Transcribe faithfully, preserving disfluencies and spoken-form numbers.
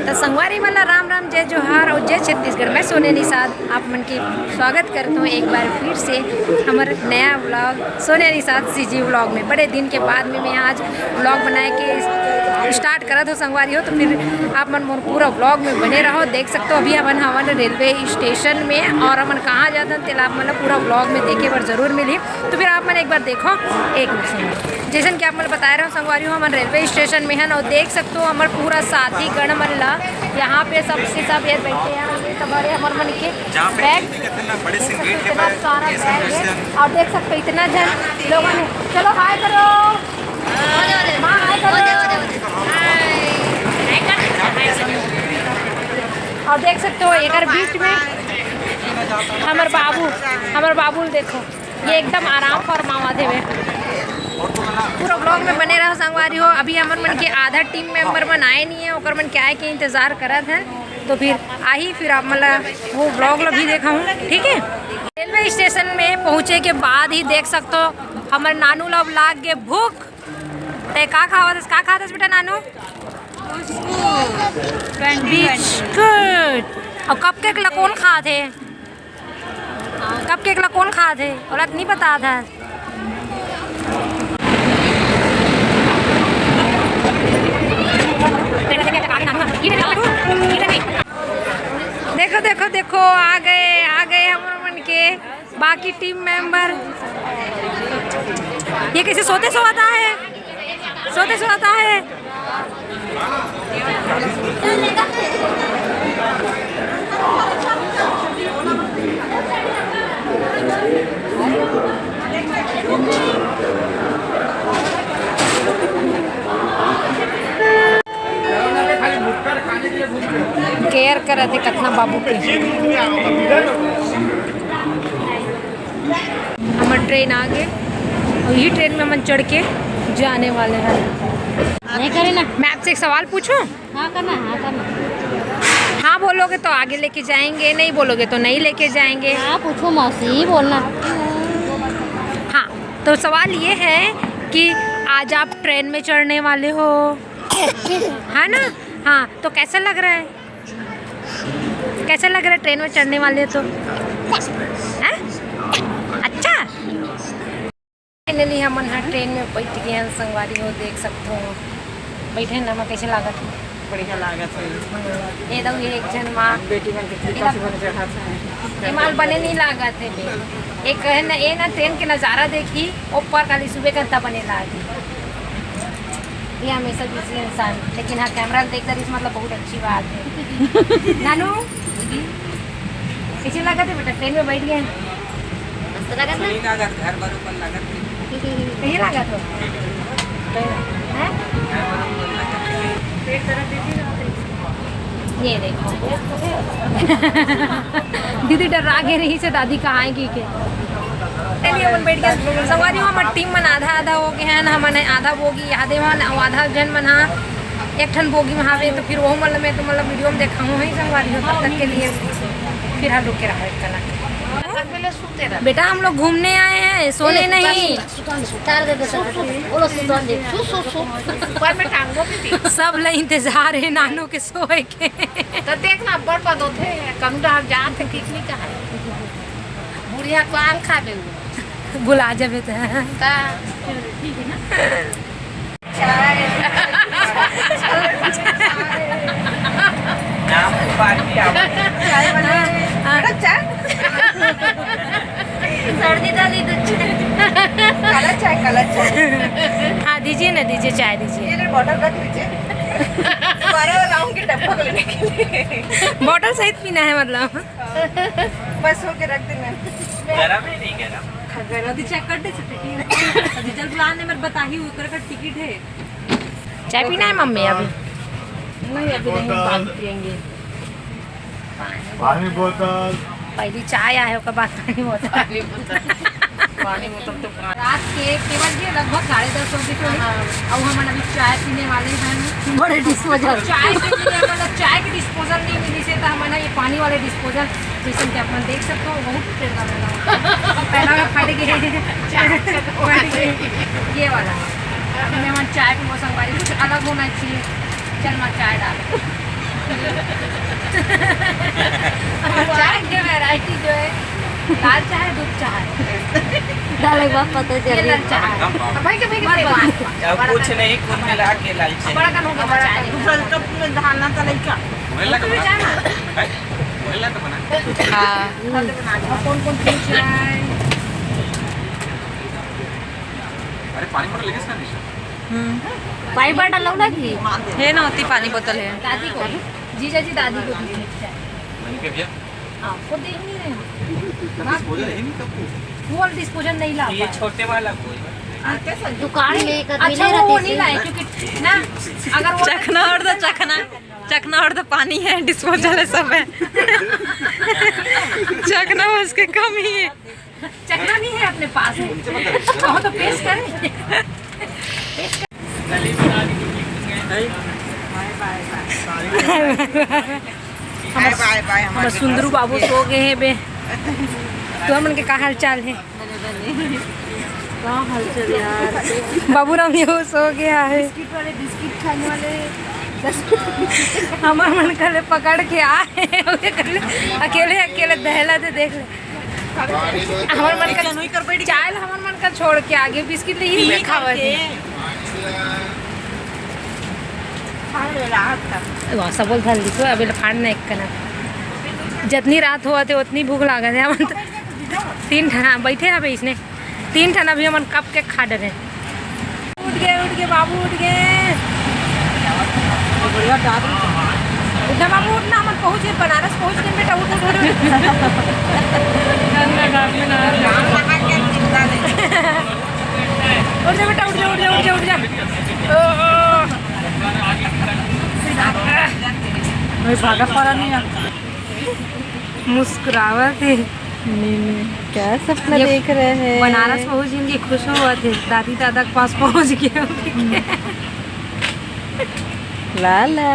तो संगवारी मन ला राम राम, जय जोहार और जय छत्तीसगढ़। मैं सोनिया निषाद आप मन के स्वागत करत हूँ एक बार फिर से हमर नया vlog Sonia Nishad CG vlog में। बड़े दिन के बाद में मैं आज व्लॉग बनाए के स्टार्ट करत हूँ संगवारी हो, तो फिर आप मन मोर पूरा व्लॉग में बने रहो। देख सकते हो अभी हमन हवन रेलवे स्टेशन में और हमन कहाँ जात हन तेला आप मन ला पूरा व्लॉग में देखे बर जरूर मिली। तो फिर आप मन एक बार देखो, एक मिनट सुनो। जैसन कि आप मन बताए रहो संगवारी हो, हमन रेलवे स्टेशन में हन और देख सकते हो हमर पूरा साथी गण मन ला यहाँ पे सबके सब ये बैठे हैं, ये सब बड़े हमर मन के जहाँ पे बैग, कितने बड़े से देख सकते हो गेट के इतना बाहर सारा ये सब बैग है। क्वेश्चन। और देख सकते हो इतना जन लोगों ने, चलो हाय करो, माँ हाय करो। और देख सकते हो एकर बीच में हमर बाबू, हमर बाबू देखो, ये एकदम आराम फरमावत हेवे। पूरा व्लॉग में बने रहो संगवारी हो। अभी हमर मन के आधा टीम मेंबर मन आए नहीं है, ओकर मन के आए के इंतजार करत हैं, तो फिर आही, फिर आप मन ला वो व्लॉग ला भी देखाऊँ, ठीक है। रेलवे स्टेशन में पहुँचे के बाद ही देख सकते हो हमर नानू ला अब लाग गे भूख। ते का खावत हस, का खात हस बेटा नानू? बिस्कुट। और कपकेक ला कौन खात हे? कपकेक ला कौन खात हे? ओला तो नहीं पता था। देखो, देखो, देखो, आ गए, आ गए हमर मन के बाकी टीम मेंबर। ये कैसे सोते सोता है, सोते सोता है। केयर करत हे कतना बाबू के। हमर ट्रेन आ गे और यही ट्रेन में हमन चढ़ के जाने वाले हैं। नहीं करे ना। मैं आपसे एक सवाल पूछूं? हाँ करना, हाँ करना। हाँ बोलोगे तो आगे लेके जाएंगे, नहीं बोलोगे तो नहीं लेके जाएंगे। हाँ पूछो मौसी, बोलना। हाँ, तो सवाल ये है कि आज आप ट्रेन में चढ़ने वाले हो, है ना? हाँ, तो कैसा लग रहा है? कैसा लग रहा है ट्रेन में चढ़ने वाले हो तो? हैं? अच्छा। फाइनली हमन ह ट्रेन में बैठ गए हैं संगवारी हो, देख सकते हो। बैठे ना, मैं कैसे लागत है? बढ़िया लागत है। ये दो, ये एक झन माँ। बेटी मन के टीका से बने चढ़ात है। ये माल बने नहीं लागत है बे। एक है ना, ये ना ट्रेन के नज़ारा देखी, ऊपर खाली सुबह का तब बने लागत है। ये हमेशा बिजी इंसान, लेकिन हाँ, कैमरा देख कर इस मतलब बहुत अच्छी बात है। नानू, कैसे लागत है बेटा, ट्रेन में बैठ गए हैं? मस्त लागत ना? सही लागत, घर बरोबर लागत है। कैसे लागत हो? हैं? घर बरोबर लागत है। पेट दर्द देती ना। ये देखो। दीदी डरा के रही से दादी कहाँ है की के। चलिए, अपन बैठ गए। संगवारी हो, हमर टीम मन आधा आधा हो गए हैं, हमन आधा बोगी आधे मन, अउ आधा झन मन हा एक ठन बोगी में हावे, तो फिर वो मन में तो मतलब वीडियो में देखा हूँ ही संगवारी हो, तब तक के लिए फिर हम रुक के रहा है कला। बेटा, हम लोग घूमने आए हैं, सोने नहीं। सुतान, सुतान, सुतान दे दे, सब बोलो सुतान दे, सु, सु, सु। ऊपर में टांगों पे भी। सब ला इंतजार है नानू के सोए के। तो देखना, अब्बड़ पद होथे, कनु डहर जात हे, ठीक नहीं कहा। बुढ़िया को आम खा दे वो। बुला जाबे त। ता। ठीक है ना? नाम के बाद भी आवत है। चाय बना। हाँ। बेटा, चाय। सर्दी डाली दूध चाय। काला चाय, काला चाय। हाँ, दीजिए ना, दीजिए, चाय दीजिए। ये ले, बॉटल रख लीजिए। दोबारा लाऊंगी डब्बा को लेने के लिए। बॉटल सहित पीना है मतलब? बस, हो के रख देना। गरम है, नहीं गरम? गरम। अभी चेक कर दे सकते हैं। अभी जल बुलाने में बताही हुई कर टिकट है। चाय पीना है मम्मी अभी? नहीं, अभी नहीं, बाद में पियेंगे। पानी बोतल। पहली चाय आए, ओकर बाद पानी बोतल। पानी बोतल। पानी बोतल तो रात के केवल ये लगभग साढ़े दस हो गए थे। हाँ। अब हमन अभी चाय पीने वाले हैं। बड़े डिस्पोजल। चाय के लिए, मतलब, चाय के डिस्पोजल नहीं मिली से, तो हमन ये पानी वाले डिस्पोजल, जैसे कि आप मन देख सकते हो, बहुत पहला वाला। पहला वाला फट गया। फट गया। ये वाला। अब मैं मन चाय पीबो संगवारी, कुछ अलग होना चाहिए। चल माँ, चाय डाल। चाय के वैरायटी जो है, लाल चाय, दूध चाय। डाले के बाद पता ये चली। लाल चाय। भाई के, भाई के, बस, बस। अब कुछ नहीं, कुल मिला के लाल चाय। बड़ा कन हो गया, बड़ा कन। दूसरा कप में धाना का लइका। वही लगा तू भी बना। चाय ना। है? वही लगा बना। हाँ। और कौन कौन पी चाय? अरे, पानी बोतल लेके इसका नहीं। हम्म। पानी बोतल लो ना कि? हे ना, ओती पानी बोतल हे। दादी को, जीजा जी दादी को दीजिए। मैंने क्या किया? आपको देख नहीं रहे हैं। डिस्पोजल है नहीं तब। वो वाला डिस्पोजल नहीं ला ये पाए। छोटे वाला कोई। दुकान में एक आदमी अच्छा, ले वो, वो रहते नहीं थे। लाए क्योंकि ना, अगर वो चखना और तो चखना, चखना और तो पानी है, डिस्पोजल है, सब है। चखना उसके कम ही है। चखना नहीं है अपने पास में। कहो तो पेश करें। बाय बाय बाय। हमर सुंदरू बाबू सो गए हैं बे। तो हमन के का हाल चाल है? का हाल चाल यार? बाबूराम ये सो गया है। बिस्किट वाले, बिस्किट खाने वाले। हमर मन कले पकड़ के आए। अकेले अकेले दहला दे देख ले। हमर मन का चाय ल हमर मन का छोड़ के आगे बिस्किट ले ही खावत है। वहाँ सब बोल धर लिखो, अबे फाड़ ना एक कना। जतनी रात होवत है, उतनी भूख लागत है। हमन तो तीन ठन, हाँ, बैठे हबे इसने। तीन ठन अभी हमन कप के खा डरे। उठ गए, उठ गए बाबू, उठ गए। बढ़िया डाल। उठ ना बाबू, उठ ना, हमन पहुँच गए, बनारस पहुँच गए बेटा, उठ, उठ, उठ, उठ। उठ जा बेटा, उठ जा, उठ जा, उठ जा, उठ जा। ओ, ओ। भाई भागा पड़ा नहीं है। मुस्कुरावत है। नहीं, नहीं, क्या सपना ये देख रहे हैं? बनारस पहुंच गए, खुश हुआ थे, दादी दादा के पास पहुंच गए। लाला।